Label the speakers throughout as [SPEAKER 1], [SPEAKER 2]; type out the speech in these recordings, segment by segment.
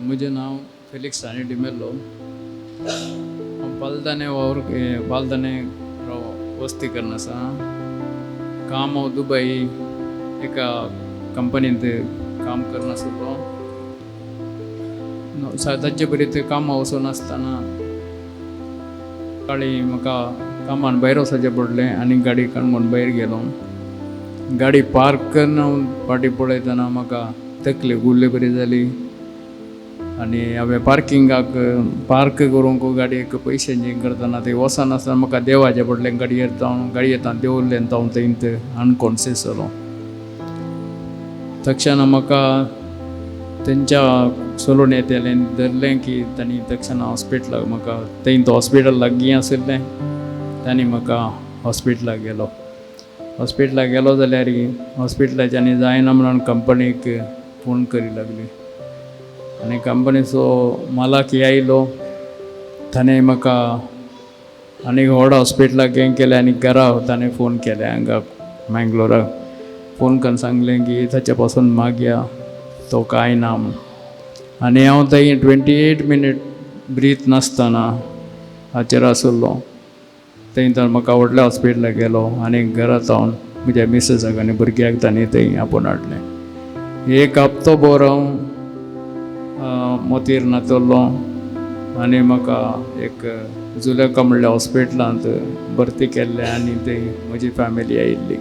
[SPEAKER 1] म्हजें नांव फेलिक्स आनी डिमेल्लो. हांव पालदाने वावर पालदाने वस्ती करून आसा. काम हांव दुबय एका कंपनींत काम करून आसलो. ताचे बरी थंय कामां वचून आसतना सकाळीं म्हाका कामान भायर वचचें पडलें आनी गाडी काणकोण भायर गेलो. गाडी पार्क करून हांव फाटीं पळयतना म्हाका तकली गुल्ले बरी जाली आनी हांवें पार्किंगाक पार्क करूंक गाडयेक पयशे करतना थंय वचनासतना म्हाका देवाचें पडलें. गाडयेर हांव गाडयेंत देंवल्लें आनी हांव थंय अनकॉन्सियस जालो. तक्षणा म्हाका तेंच्या चलून येतालें धरलें की तांणी तक्षणा हॉस्पिटलाक म्हाका थंय हॉस्पिटल लागीं आशिल्लें तांणी म्हाका हॉस्पिटलाक गेलो. हॉस्पिटलाक गेलो जाल्यार हॉस्पिटलाच्यानी जायना म्हणून कंपनीक फोन करी लागली आनी कंपनीचो मालक आयलो. ताणें म्हाका आनी व्हड हॉस्पिटलाक हें केलें आनी घरा ताणें फोन केलें हांगा मँगलोराक फोन करून सांगलें की ताच्या पासून मागया तो कांय ना म्हूण. आनी हांव थंय 28 मिनीट ब्रीथ नासतना हाचेर आसलो. थंय तर म्हाका व्हडल्या हॉस्पिटलाक गेलो आनी घरा जावन म्हज्या मिसेसाक आनी भुरग्याक तांणी थंय आपोवन हाडलें. एक हप्तो भर हांव मोतीर नातलो आनी म्हाका एक जुलेका म्हणल्या हॉस्पिटलांत भरती केल्लें आनी थंय म्हजी फॅमिली आयिल्ली.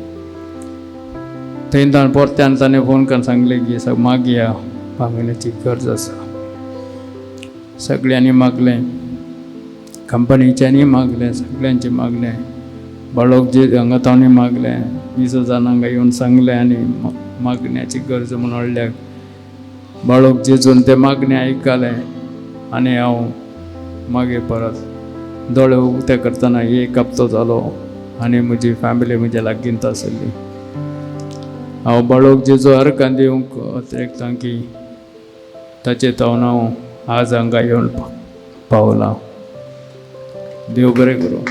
[SPEAKER 1] थंय ताणें परत्यान ताणें फोन करून सांगलें की सग मागया मागण्याची गरज आसा. सगळ्यांनी मागलें, कंपनीच्यांनी मागलें, सगळ्यांचें मागलें, बाळोक जे हांगा तांणी मागलें, मिसेसान हांगा येवन सांगलें आनी मागण्याची गरज म्हूण व्हडल्याक बाळोक जेजून तें मागणें आयकलें आनी हांव मागीर परत दोळे उक्ते करतना एक हप्तो जालो आनी म्हजी फॅमिली म्हज्या लागींच आसली. हांव बाळोक जेजू अर्गां दिवंक अतिरेकतां की ताचे तावन हांव आज हांगा येवन पावलां. देव बरें करूं.